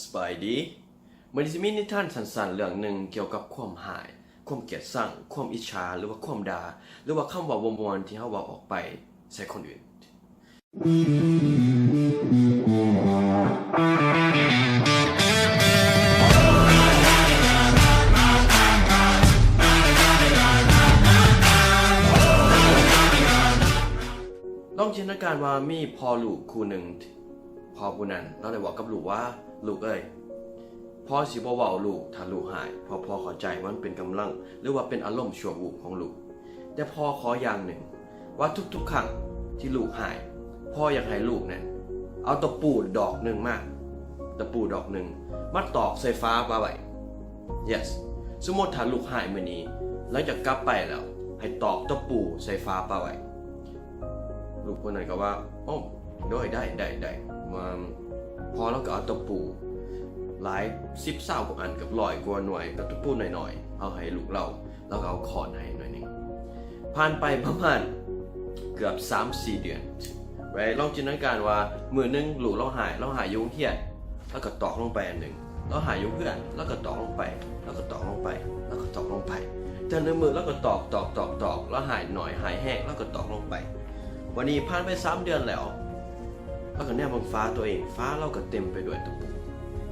ສະບາຍດີ. ມື້ນີ້ຊິມີນິທານສັ້ນໆເລື່ອງໜຶ່ງກ່ຽວກັບຄວາມຮ້າຍ, ຄວາມກຽດຊັງ, ຄວາມອິດສາ ຫຼືວ່າຄວາມດ່າ ຫຼືວ່າຄຳເວົ້າບໍ່ມ່ວນທີ່ເຮົາເວົ້າອອກໄປໃສ່ຄົນອື່ນ. ລອງຈິນຕະນາການວ່າມີພໍ່ລູກຄູ່ໜຶ່ງ. ພໍ່ຜູ້ນັ້ນລາວໄດ້ເວົ້າກັບລູກວ່າ, ລູກເອີຍ, ພໍ່ຊິບໍ່ເວົ້າລູກຖ້າລູກຮ້າຍ, ເພາະພໍ່ເຂົ້າໃຈວ່າມັນເປັນກຳລັງ ຫຼືວ່າເປັນອາລົມຊົ່ວວູບຂອງລູກ. ແຕ່ພໍ່ຂໍຢ່າງໜຶ່ງ, ວ່າທຸກໆຄັ້ງທີ່ລູກຮ້າຍ, ພໍ່ຢາກໃຫ້ລູກນັ້ນເອົາຕະປູດອກໜຶ່ງມາ, ຕະປູດອກໜຶ່ງມາຕອກໃສ່ຝາປະໄວ້. Yes, ສົມມຸດຖ້າລູກຮ້າຍມື້ນີ້, ຫຼັງຈາກກັບໄປແລ້ວ, ໃຫ້ຕອກຕະປູໃສ່ຝາປະໄວ້. ລູກຄົນນັ້ນກໍວ່າ, ໂອ້ ໂດຍ ໄດ້ ໄດ້ ໄດ້. ມາ ພໍ່ລາວກໍເອົາຕະປູຫຼາຍສິບຊາວກວ່າອັນ ເກືອບຮ້ອຍກວ່າໜ່ວຍ ກັບຕະປູນ້ອຍໆ ເອົາໃຫ້ລູກລາວ, ລາວກໍເອົາຄ້ອນໃຫ້ໜ່ວຍໜຶ່ງ. ຜ່ານໄປປະມານເກືອບສາມສີ່ເດືອນ, ໄວ້ລອງຈິນຕະນາການວ່າ ມື້ໜຶ່ງລູກລາວຮ້າຍ, ລາວຮ້າຍຢູ່ໂຮງຮຽນ, ລາວກໍຕອກລົງໄປອັນໜຶ່ງ, ລາວຮ້າຍຢູ່ເຮືອນ, ລາວກໍຕອກລົງໄປ, ລາວກໍຕອກລົງໄປ, ລາວກໍຕອກລົງໄປ. ເທື່ອໜຶ່ງມື້ລາວກໍຕອກ ຕອກ ຕອກ ຕອກ, ລາວຮ້າຍໜ້ອຍ ຮ້າຍແຮງ, ລາວກໍຕອກລົງໄປ. ບັດນີ້ຜ່ານໄປສາມເດືອນແລ້ວ, ລາວກໍແນມເບິ່ງຝາຕົວເອງ, ຝາລາວກໍເຕັມໄປດ້ວຍຕະປູ.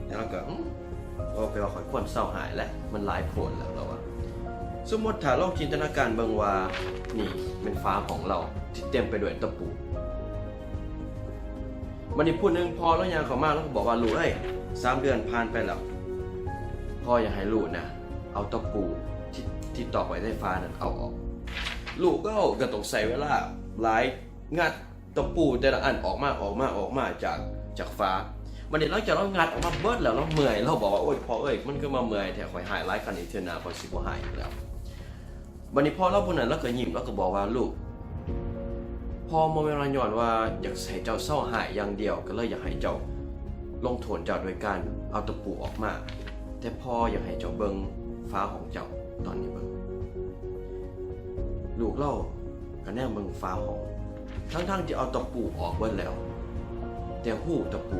ແລ້ວລາວກໍ, ອືມ, ໂອເຄ, ຂ້ອຍຄວນເຊົາຮ້າຍແລ້ວ, ມັນຫຼາຍໂພດແລ້ວ, ລາວວ່າ. ສົມມຸດຖ້າລອງຈິນຕະນາການເບິ່ງວ່າ ນີ້ແມ່ນຝາຫ້ອງລາວທີ່ເຕັມໄປດ້ວຍຕະປູ. ບັດນີ້ຜູ້ໜຶ່ງ, ພໍ່ລາວຍ່າງເຂົ້າມາ, ລາວກໍບອກວ່າ, ລູກເອີຍ, ສາມເດືອນຜ່ານໄປແລ້ວ, ພໍ່ຢາກໃຫ້ລູກນະ ເອົາຕະປູທີ່, ທີ່ຕອກໄວ້ໃນຝານັ້ນເອົາອອກ. ລູກກໍ, ກໍຕ້ອງໃຊ້ເວລາຫຼາຍ, ງັດຕະປູແຕ່ລະອັນອອກມາ, ອອກມາ, ອອກມາຈາກ, ຈາກຝາ. ບັດນີ້ຫຼັງຈາກລາວງັດອອກມາເບິດແລ້ວ, ລາວເມື່ອຍ, ລາວບອກວ່າ, ໂອ້ຍ, ພໍ່ເອີຍ, ມັນຄືມາເມື່ອຍແທ້, ຂ້ອຍຮ້າຍຫຼາຍຂະໜາດນີ້, ເທື່ອໜ້າຂ້ອຍຊິບໍ່ຮ້າຍອີກແລ້ວ. ບັດນີ້ພໍ່ລາວຜູ້ນັ້ນລາວກໍຍິ້ມ, ລາວກໍບອກວ່າ, ລູກ, ພໍ່ບໍ່ແມ່ນວ່າຍ້ອນວ່າຢາກໃຫ້ເຈົ້າເຊົາຮ້າຍຢ່າງດຽວ, ກໍເລີຍຢາກໃຫ້ເຈົ້າລົງໂທດເຈົ້າໂດຍການເອົາຕະປູອອກມາ, ແຕ່ພໍ່ຢາກໃຫ້ເຈົ້າເບິ່ງຝາຫ້ອງເຈົ້າຕອນນີ້ເບິ່ງ. ລູກລາວກໍແນມເບິ່ງຝາຫ້ອງ, ທັງໆທີ່ເອົາຕະປູອອກເບິດແລ້ວ, ແຕ່ຮູຕະປູ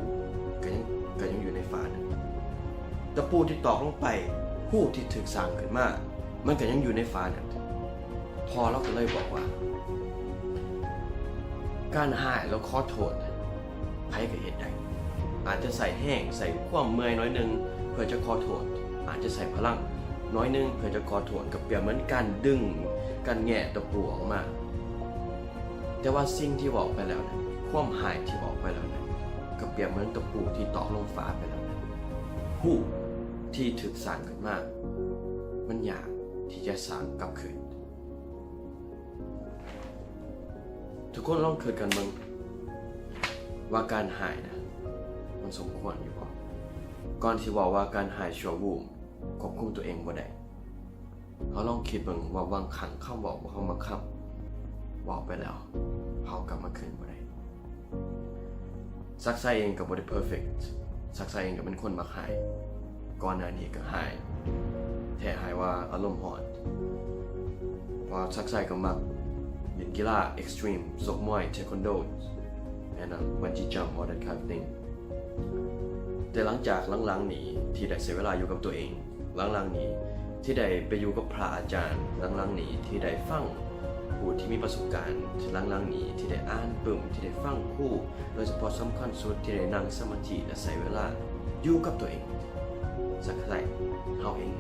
ກໍຍັງ, ກໍຍັງຢູ່ໃນຝານັ້ນ. ຕະປູທີ່ຕອກລົງໄປ, ຮູທີ່ຖືກສ້າງຂຶ້ນມາ, ມັນກໍຍັງຢູ່ໃນຝານັ້ນ. ພໍ່ລາວກໍເລີຍບອກວ່າ ການຮ້າຍແລ້ວຂໍໂທດນັ້ນ ໃຜກໍເຮັດໄດ້. ອາດຈະໃຊ້ແຮງ, ໃຊ້ຄວາມເມື່ອຍໜ້ອຍໜຶ່ງເພື່ອຈະຂໍໂທດ, ອາດຈະໃຊ້ພະລັງໜ້ອຍໜຶ່ງເພື່ອຈະຂໍໂທດ, ກໍປຽບເໝືອນການດຶງ, ການແຫງະຕະປູອອກມາ. ແຕ່ວ່າສິ່ງທີ່ເວົ້າໄປແລ້ວນັ້ນ, ຄວາມຮ້າຍທີ່ເວົ້າໄປແລ້ວນັ້ນ, ກໍປຽບເໝືອນຕະປູທີ່ຕອກລົງຝາໄປແລ້ວນັ້ນ, ຮູທີ່ຖືກສ້າງຂຶ້ນມາ, ມັນຍາກທີ່ຈະສ້າງກັບຄືນ. ທຸກຄົນລອງຄິດກັນເບິ່ງວ່າການຮ້າຍນະ ມັນສົມຄວນຢູ່ບໍ່? ກ່ອນຊິເວົ້າວ່າການຮ້າຍຊົ່ວວູບ ຄວບຄຸມຕົວເອງບໍ່ໄດ້, ເຮົາລອງຄິດເບິ່ງວ່າບາງຄັ້ງຄຳເວົ້າຂອງເຮົາບາງຄຳ ເວົ້າໄປແລ້ວ ເຮົາກັບມາຄືນບໍ່ໄດ້. ສັກໄຊເອງກໍບໍ່ໄດ້ເພີເຟັກ, ສັກໄຊເອງກໍເປັນຄົນມັກຮ້າຍ, ກ່ອນໜ້ານີ້ກໍຮ້າຍແທ້, ຮ້າຍວ່າອາລົມຮ້ອນ, ເພາະວ່າສັກໄຊກໍມັກຫຼິ້ນກິລາເອັກສະຕຣີມ, ຊົກມວຍ, ເທຄວັນໂດ and, uh, bungee jump, all that kind of thing. ແຕ່ຫຼັງຈາກຫຼັງໆນີ້ທີ່ໄດ້ໃຊ້ເວລາຢູ່ກັບຕົວເອງ, ຫຼັງໆນີ້ທີ່ໄດ້ໄປຢູ່ກັບພະອາຈານ, ຫຼັງໆນີ້ທີ່ໄດ້ຟັງຜູ້ທີ່ມີປະສົບການ, ຫຼັງໆນີ້ທີ່ໄດ້ອ່ານປຶ້ມ, ທີ່ໄດ້ຟັງຄູ, ໂດຍສະເພາະສຳຄັນສຸດທີ່ໄດ້ນັ່ງສະມາທິ ແລະ ໃຊ້ເວລາຢູ່ກັບຕົວເອງ, ສັກໄຊເຮົາເອງ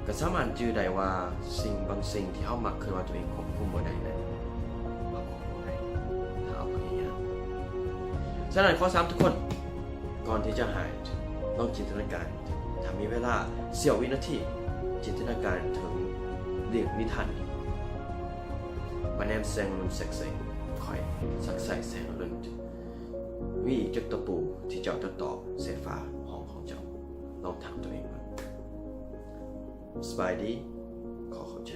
ກໍສາມາດຈື່ໄດ້ວ່າສິ່ງບາງສິ່ງທີ່ເຮົາມັກຄິດວ່າຕົວເອງຄວບຄຸມບໍ່ໄດ້ນັ້ນ ເຮົາຄວບຄຸມໄດ້ ຖ້າເຮົາພະຍາຍາມ. ສະນັ້ນ ຂໍຖາມທຸກຄົນ, ກ່ອນທີ່ຈະຮ້າຍ, ລອງຈິນຕະນາການ, ຖ້າມີເວລາສ່ຽວວິນາທີ, ຈິນຕະນາການເຖິງເລື່ອງນິທານນີ້. My name is ແສງອະລຸນ ເຊັກຊີ ຂ້ອຍ ສັກໄຊ ແສງອະລຸນ. ມີອີກຈັກຕະປູທີ່ເຈົ້າຈະຕອກໃສ່ຝາຫ້ອງຂອງເຈົ້າ? ລອງຖາມຕົວເອງເບິ່ງ. ສະບາຍດີ, ຂໍຂອບໃຈ.